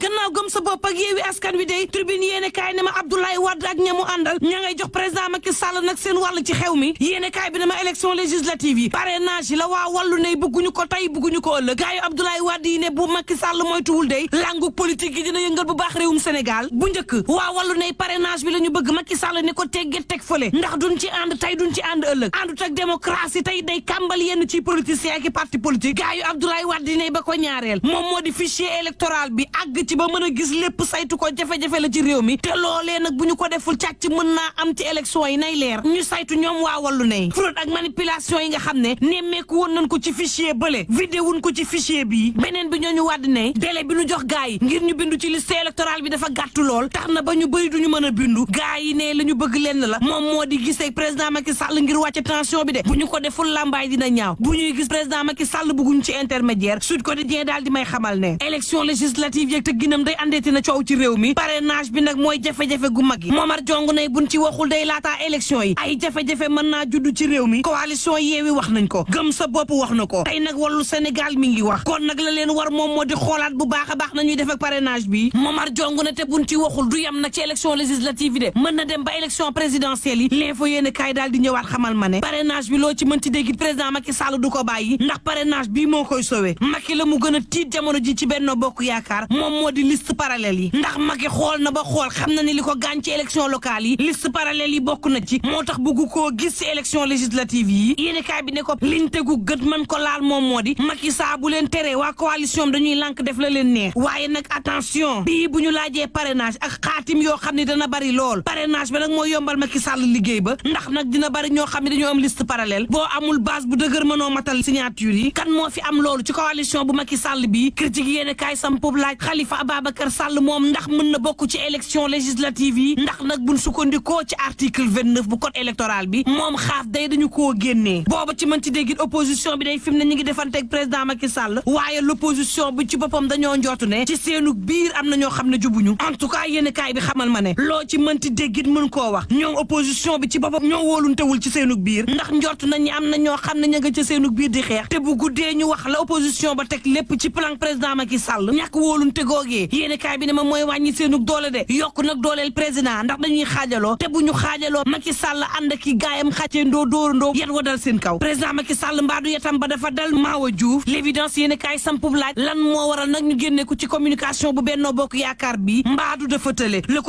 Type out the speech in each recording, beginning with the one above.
gannaaw gëm sa bopp ak Yewwi Askan Wi day tribune yéene kaay ne ma Abdoulaye Wade ak ñamu àndal ña ngay jox président Macky Sall nag seen wàll ci xew mi yéene kaay bi ne ma élection législative yi parrainage yi la waa wàllu ne bëgguñu ko tey bëgguñu ko ëllëg gaayu Abdoulaye Wade yi ne bu Macky Sall moytuwul day langu politique yi dina yëngal bu baax réewum Sénégal bu njëkk waa wàllu ne parrainage bi la ñu bëgg Macky Sall ne ko tegget teg fële ndax duñ ci ànd tey duñ ci ànd ëllëg àndut ak démocratie tey day kàmbal yenn ci politicien ak parti politique gaayu Abdoulaye Wade ne ba ko ñaareel moom moo di fichier électoral bi àgg ci ba mën a gis lépp saytu ko jafe-jafe la ci réew mi te loolee nag bu ñu ko deful càcc mën naa am ci élection yi nay leer ñu saytu ñoom waa wàllu ne fraude ak manipulation yi nga xam ne nemmeeku woon nañ ko ci fichier bële vidé wuñ ko ci fichier bii beneen bi ñooñu wàdd ne délai bi ñu jox gaa yi ngir ñu bindu ci liste électorale bi dafa gàttu lool tax na ba ñu bëri duñu mën a bindu gaa yi ne la ñu bëgg lenn la moom moo di gisee président Macky Sall ngir wàcce tension bi de bu ñu ko deful lambaay dina ñaaw bu ñuy gis président Macky Sall bëgguñ ci intermédiaire Sud Quotidien daal di may xamal ne élection législative yeeg te ginam day andeeti na coow ci réew mi parrainage bi nag mooy jafe-jafe gu mag yi Momar Jong ne buñ ci waxul day laataa élection yi ay jafe-jafe mën naa judd ci réew mi coalition Yewwi wax nañ ko gëm sa bopp wax na ko tey nag wàllu Sénégal mi ngi wax kon nag la leen war moom moo di xoolaat bu baax a baax nañuy def ak parrainage bi Momar Jong ne te buñ ci waxul du yem nag ci élection législative yi de mën na dem ba élection présidentielle yi l'info yéen kaay daal di ñëwaat xamal ma ne parrainage bi loo ci mën ci dégg président Macky Sall du ko bàyyi ndax parrainage bii moo koy sauvé Macky la mu gën a tiit jamono ji ci Benno Bokk Yaakaar moom moo di liste parallèle yi ndax Macky xool na ba xool xam na ni li ko gaañ ci élection locale yi liste parallèle yi bokk na ci moo tax bëggu koo gis ci élection législative yi yéen kaay bi ne ko liñ tegu gët man ko laal moom moo di Macky saa bu leen tere waa coalition dañuy lànk def la leen neex waaye nag attention bii bu ñu laajee parrainage ak xaatim yoo xam ne dana bari lool parrainage ba nag mooy yombal Macky Sall liggéey ba ndax nag dina bari ñoo xam ne dañoo am liste parallèle boo amul base bu dëgër mënoo matal signature yi kan moo fi am loolu ci coalition bu Macky Sall bi critique yéen kaay sampub laaj Khalifa Ababacar Sall moom ndax mën na bokk ci élection législative yi ndax nag buñ sukkandikoo ci article 29 bu code électoral bi moom xaaf day dañu koo génnee booba ci mën ci déggit opposition bi day fi mu ne ñu ngi defanteeg président Macky Sall waaye l'opposition bi ci boppam dañoo njootu ne ci seenu biir am na ñoo xam ne jubuñu en tout cas yéen kaay bi xamal ma ne loo ci mënti déggit mën koo wax ñoom opposition bi ci boppam ñoo wóoluntewul ci seenu biir ndax njortu nañ ñi am na ñoo xam ne ña nga ca seenu biir di xeex te bu guddee ñu wax la opposition ba teg lépp ci plan président Macky Sall ñàkk wóolunte googee yéen kaay bi ne ma mooy wàññi seenu doole de yokk nag dooleel président ndax dañuy xaajaloo te bu ñu xaajaloo Macky Sall ànd ak i gaayam xàccee ndoo dóorandoo yet wa dal seen kaw président Macky Sall mbaadu yetam ba dafa dal Maawa Diouf l'évidence yéen kaay sampub laaj lan moo waral nag ñu génne ko ci communication bu Benno Bokk Yaakaar bi mbaadu dafa tële le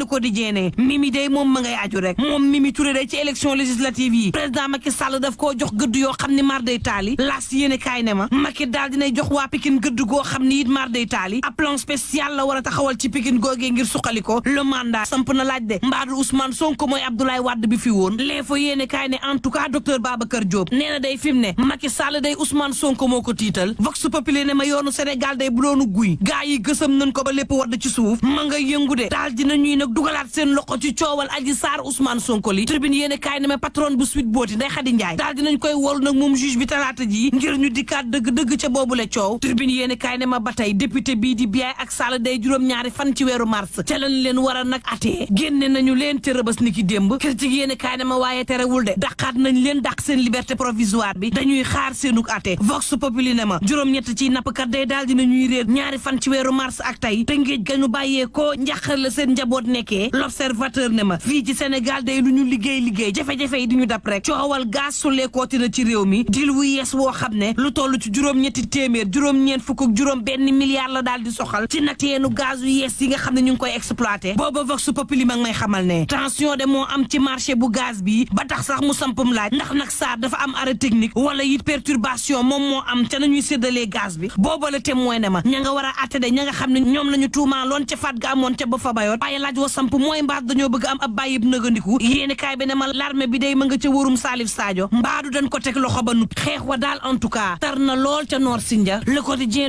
quotidien ne Mimi day moom ma ngay aju rek moom Mimi Touré day ci élection législative yi président Macky Sall daf koo jox gëdd yoo xam ne mar day taali laas yéen kaay ne ma Macky daal dinay jox waa Pikine gëdd goo xam ne it mar day taali ab plan spécial la war a taxawal ci Pikine googee ngir suqali ko le mandat samp na laaj de mbaadu Ousmane Sonko mooy Abdoulaye Wade bi fi woon l'info yéene kaay ne en tout cas docteur Babacar Diop nee na day fi mu ne Macky Sall day Ousmane Sonko moo ko tiital Vox Populi ne ma yoonu Sénégal day bu doonu guy gaa yi gësam nañ ko ba lépp wadd ci suuf ma nga yëngu de daal dina ñuy nag dugalaat seen loxo ci coowal Adji Sarr Ousmane Sonko li tribune yéene kaay ne ma patron bu Sweet Beauty Ndeye Khady Ndiaye daal dinañ koy wol nag moom juge bi talaata ji ngir ñu dikkaat dëgg-dëgg ca boobule coow tribune yéene kaay ne ma ba tey député bii di Biaye ak Sall day juróom-ñaari fan ci weeru mars ca lañ leen war a nag atee génne nañu leen te rëbës ni ki démb critique yéene kaay ne ma waaye terewul de dàqaat nañ leen dàq seen liberté provisoire bi dañuy xaar seenuk ate Vox Populi ne ma juróom-ñett ci nappkat day daal dina ñuy réer ñaari fan ci weeru mars ak tey te ngéej gañu bàyyee ko njàqar la seen njaboot nekkee l'observateur ne ma fii ci Sénégal day lu ñu liggéey jafe-jafe yi di ñu dab rek coowal gaz suleekooti na ci réew mi dil wu yees woo xam ne lu toll ci juróom-ñetti téeméer juróom-ñeent fukk ak juróom benn milliard la daal di soxal ci nag teenu gaz yu yees yi nga xam ne ñu ngi koy exploité booba Vox Populi mag may xamal ne tension de moo am ci marché bu gaz bi ba tax sax mu sampum laaj ndax nag SAR dafa am arrêt technique wala it perturbation moom moo am ca nañuy séddalee gaz bi booba la témoin ne ma ña nga war a atte de ña nga xam ne ñoom la ñu tuumaaloon ca faat ga amoon ca ba fa bayoon waaye laaj wa samp mooy mbaat dañoo bëgg am ab bàyyib nëgandiku yéeni kaay bi ne ma l'armée bi day ma nga ca wóorum Salif Sadio mbaadu dañ ko teg loxo ba nuppi xeex wa daal en tout cas tar na lool ca Nord Sindia le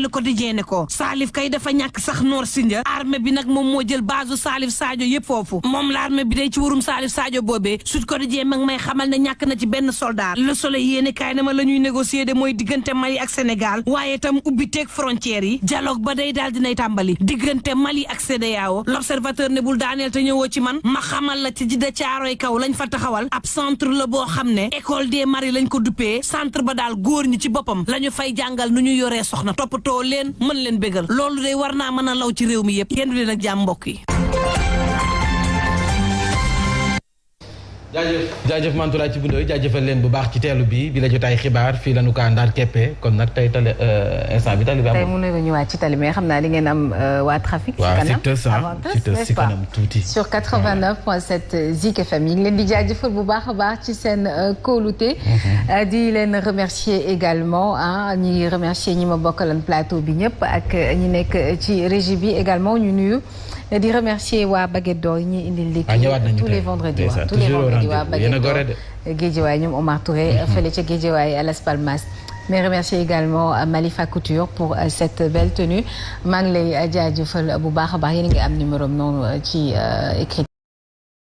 quotidien ne ko Salif kay dafa ñàkk sax Nord Sindia armée bi nag moom moo jël base Salif Sadio yëpp foofu moom l'armée bi day ci wóorum Salif Sadio boobee Sud Quotidien mag may xamal ne ñàkk na ci benn soldat le soleil yéeni kaay ne ma la ñuy négocier de mooy diggante Mali ak Sénégal waaye itam ubbi teeg frontières yi dialogue ba day daal dinay tàmbali diggante Mali ak CEDEAO l'observateur ne bul daaneel te ñëwoo ci man ma xamal la ci jidda caaroy kaw lañ fa taxawal ab centre la boo xam ne école des maris lañ ko duppee centre ba daal góor ñi ci boppam la ñu fay jàngal nu ñu yoree soxna toppatoo leen mën leen bégal loolu day war naa mën a law ci réew mi yëpp kenn du leen ak jàmm mbokk yi. jaajëf Mantoulaye ci bundooy jaajëfal leen bu baax ci teelu bi la jotaay xibaar fii lañu kaa ndaar keppe kon nag tey tali instant bi tali bi am tey mën nañu ñëwaat ci tali mais xam naa di ngeen am waa trafic ci kanam tuuti sur 89.7 Zik FM yi ngi leen di jaajëfal bu baax a baax ci seen kóolute di leen remercier également ñi remercier ñi ma bokkalan plateau bi ñëpp ak ñi nekk ci régie bi également ñu nuyu di remercier waa Baguette d'Or yi ñuy indil ndékki tous les vendredis waa Baguette d'Or Guédiawaye ñoom Omar Touré fële ca Guédiawaye à Las Palmas mais remercier également Malifa Couture pour cette belle tenue maa ngi lay jaajëfal bu baax a baax yéen a ngi am numéro noonu ci écrit